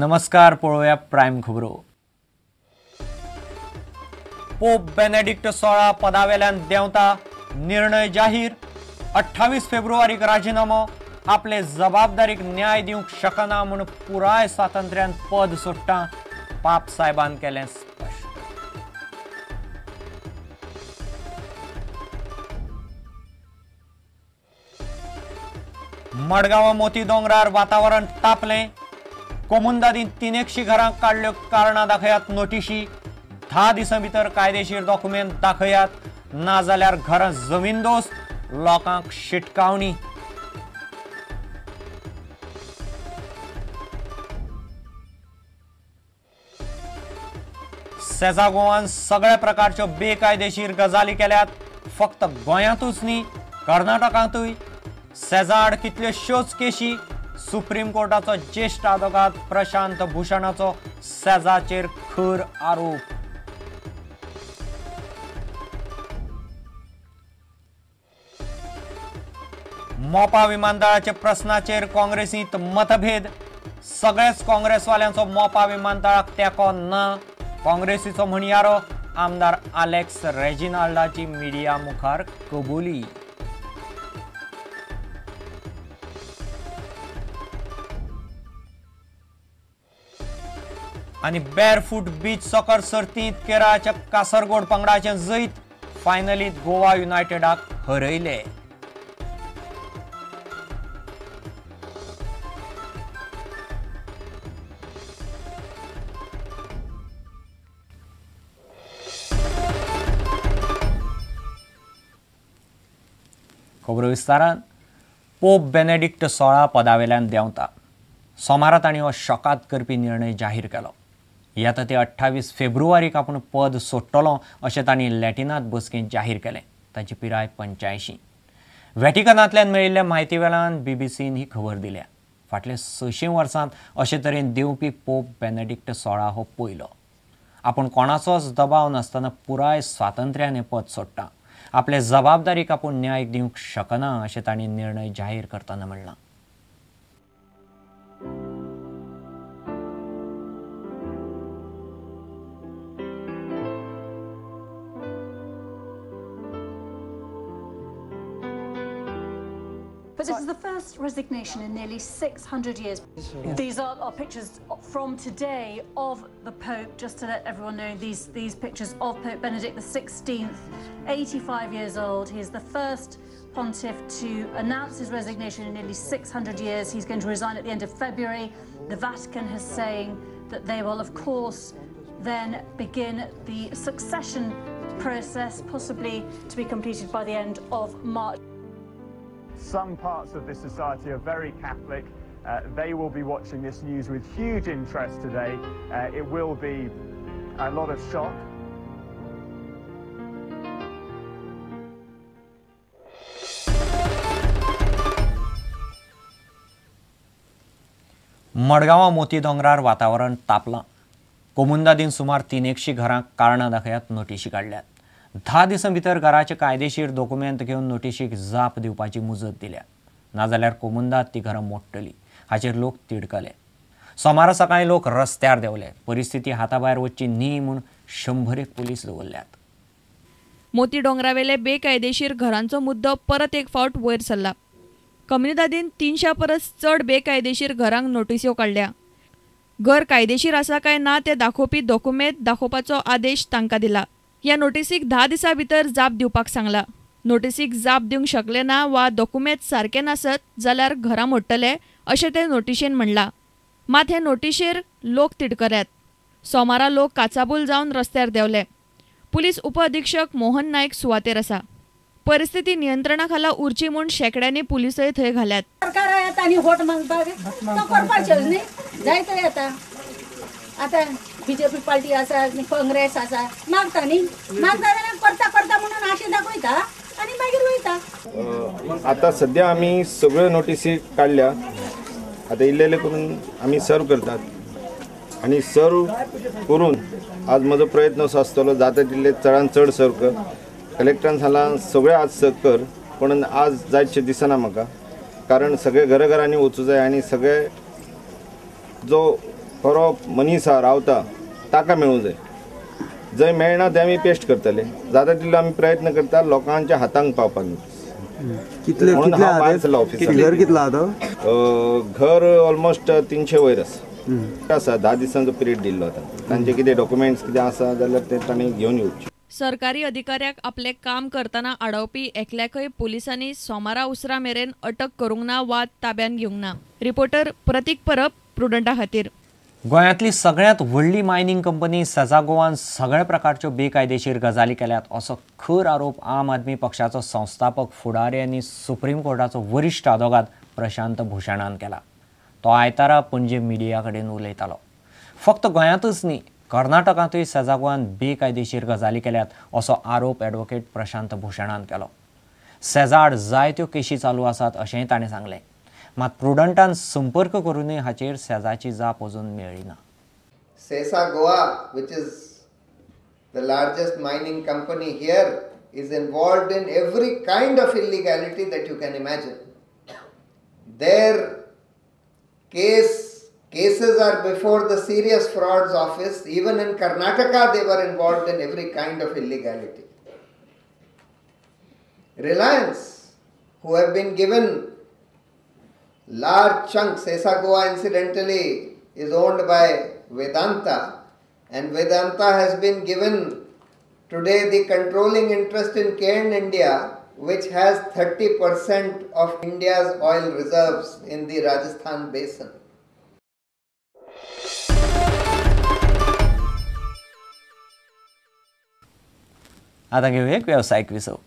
नमस्कार, पळोवया प्रायम खबरो. पोप बेनेडिक्ट 16 पदावेल्यान देंवता, निर्णय जाहीर. 28 फेब्रुवारीक राजीनामो. आपले जबाबदारीक न्याय दिवंक शकना म्हूण पुराय स्वातंत्र्यान पद सोडटा, पाप साहेबान केलें स्पश्ट. मडगांव मोती दोंगरार वातावरण तापलें. कोमुंदादीन 300 घरांक काडल्यो कारणां दाखयात नोटिशी. 10 दिसां भितर कायदेशीर डॉक्युमेंट दाखयात, नाजाल्यार घरां जमीनदोस्त, लोकांक शिटकावणी. सेजा गोवान सगळ्या प्रकारच्यो बेकायदेशीर गजाली केल्यात, फक्त गोंयांतूच न्ही कर्नाटकांतूय. सेजा आड कितल्योश्योच केशी. सुप्रीम कोर्टाचो ज्येष्ठ आदोगाद प्रशांत भूषणाचो सेजाचेर खर आरोप. मोपा विमानतळाच्या प्रस्नाचेर काँग्रेसींत मतभेद. सगळेच काँग्रेसवाल्यांचो मोपा विमानतळाक तेंको ना, काँग्रेसीचो म्हणयारो आमदार आलेक्स रेजिनाल्डाची मिडिया मुखार कबुली. आनी बेअरफूट बीच सॉकर सर्तींत केरळाच्या कासरगोड पंगडाचें जैत, फायनलींत गोवा युनायटेडाक हरयले. खबरो विस्तारान. पोप बेनेडिक्ट 16 पदावेल्यान देंवता. सोमारा तांणी हो शॉकात करपी निर्णय जाहीर केलो. येता ते 28 फेब्रुवारीक आपूण पद सोडटलो अशें तांणी लॅटिनांत बसकेंत जाहीर केलें. ताची पिराय 85. व्हॅटिकनांतल्यान मेळिल्ल्या म्हायती वेल्यान बीबीसीन ही खबर दिल्या. फाटल्या 600 वर्सांत अशे तरेन देंवपी पोप बेनेडिक्ट 16 हो पयलो. आपूण कोणाचोच दबाव नासतना पुराय स्वातंत्र्यान हें पद सोडटा, आपले जबाबदारीक आपूण न्याय दिवंक शकना अशें तांणी निर्णय जाहीर करतना म्हणलां. But this is the first resignation in nearly 600 years. Yes. These are pictures from today of the Pope, just to let everyone know, these pictures of Pope Benedict XVI, 85 years old. He is the first pontiff to announce his resignation in nearly 600 years. He's going to resign at the end of February. The Vatican is saying that they will, of course, then begin the succession process, possibly to be completed by the end of March. Some parts of this society are very Catholic. They will be watching this news with huge interest today. It will be a lot of shock. मडगांवां मोती दोंगरार वातावरण तापलां. कोमुंदादीन सुमार 300 घरांक कारणां दाखयात नोटिशी काडल्यात. 10 दिसां भितर घराचे कायदेशीर डॉक्युमेंट घेवन नोटिशीक जाप दिवपाची मुजत दिल्या, नाजाल्यार कोमुंदाद ती घरां मोडटली हाचेर लोक तिडकले. सोमारा सकाळीं लोक रस्त्यार देंवले. परिस्थिती हाताभायर वचची न्ही म्हूण 100 पुलीस दवरल्यात. मोती दोंगरावेले बेकायदेशीर घरांचो मुद्दो परत एक फावट वयर सरला. कोमुनिदादीन 300 परस चड बेकायदेशीर घरांक नोटिस्यो काडल्या. घर कायदेशीर आसा काय ना ते दाखोवपी डॉक्युमेंट दाखोवपाचो आदेश तांकां दिला. ह्या नोटिसीक 10 दिसां भितर जाप दिवपाक सांगला. नोटिसीक जाप दिवंक शकले ना वा डॉक्युमेंट सारके नासत जाल्यार घरां मोडटले अशें ते नोटिशेन म्हणलां. मात हे नोटिशेर लोक तिडकल्यात. सोमारा लोक काचाबूल जावन रस्त्यार देंवले. पुलीस उपअधिक्षक मोहन नायक सुवातेर आसा. परिस्थिती नियंत्रणा खाला उरची म्हूण शेंकड्यांनी पुलिसय थंय घाल्यात. सरकार येता आनी वोट मागपाक तो करपाचेच न्ही, जायते येता. आतां बीजेपी पार्टी आसा, काँग्रेस आसा, मागता न्ही, मागता जाल्यार करता करता म्हणून आशे दाखयता आनी मागीर वयता. आतां सद्या आमी सगळ्यो नोटिसी काडल्या, आतां इल्लेले करून आमी सर्व करतात आनी सर्व करून आज म्हजो प्रयत्न असो आसतलो जाता तितले चडान चड सर्व कर. कलेक्टरान सांगलां सगळें आज सर्व कर, पूण आज जायतशें दिसना म्हाका, कारण सगळे घराघरांनी वचूं जाय आनी सगळे जो खरो मनीस आहा रावता ताका मेळूंक जाय. जंय मेळना ते आमी पेस्ट करतले. जाता तितलो आमी प्रयत्न करता लोकांच्या हातांक पावपाक. कितले घर कितलो आतां? घर ऑलमोस्ट 300 वयर आसा. आसा 10 दिसांचो पिरियड दिल्लो आतां. तांचे कितें डॉक्युमेंट्स कितें आसा जाल्यार ते तांणी घेवन येवचे. सरकारी अधिकाऱ्याक आपले काम करतना आडवपी एकल्याकय पोलिसांनी सोमारा उसरा मेरेन अटक करूंक ना वा ताब्यान घेवंक ना. रिपोर्टर प्रतीक परब, प्रुडंटा खातीर. गोंयांतली सगळ्यांत व्हडली मायनिंग कंपनी सेझा गोवान सगळ्या प्रकारच्यो बेकायदेशीर गजाली केल्यात असो खर आरोप आम आदमी पक्षाचो संस्थापक फुडारी आनी सुप्रीम कोर्टाचो वरिश्ठ आदोगाद प्रशांत भूषणान केला. तो आयतारा पणजे मिडिया कडेन उलयतालो. फक्त गोंयांतच न्ही, कर्नाटकांतूय सेझा गोवान बेकायदेशीर गजाली केल्यात असो आरोप ॲडव्होकेट प्रशांत भूषणान केलो. सेझा आड जायत्यो केशी चालू आसात अशेंय ताणें सांगलें. मात प्रुडंटान संपर्क करूनय हाचेर सेझाची जाप अजून मेळ्ळी ना. Sesa Goa, which is the largest mining company here, is involved in every kind of illegality that you can imagine. Their cases are before the Serious Frauds Office. Even in Karnataka, they were involved in every kind of illegality. Reliance, who have been given large chunks, Sesa Goa incidentally is owned by Vedanta, and Vedanta has been given today the controlling interest in Cairn India, which has 30% of India's oil reserves in the Rajasthan basin. आता घेऊया एक व्यावसायिक विसव.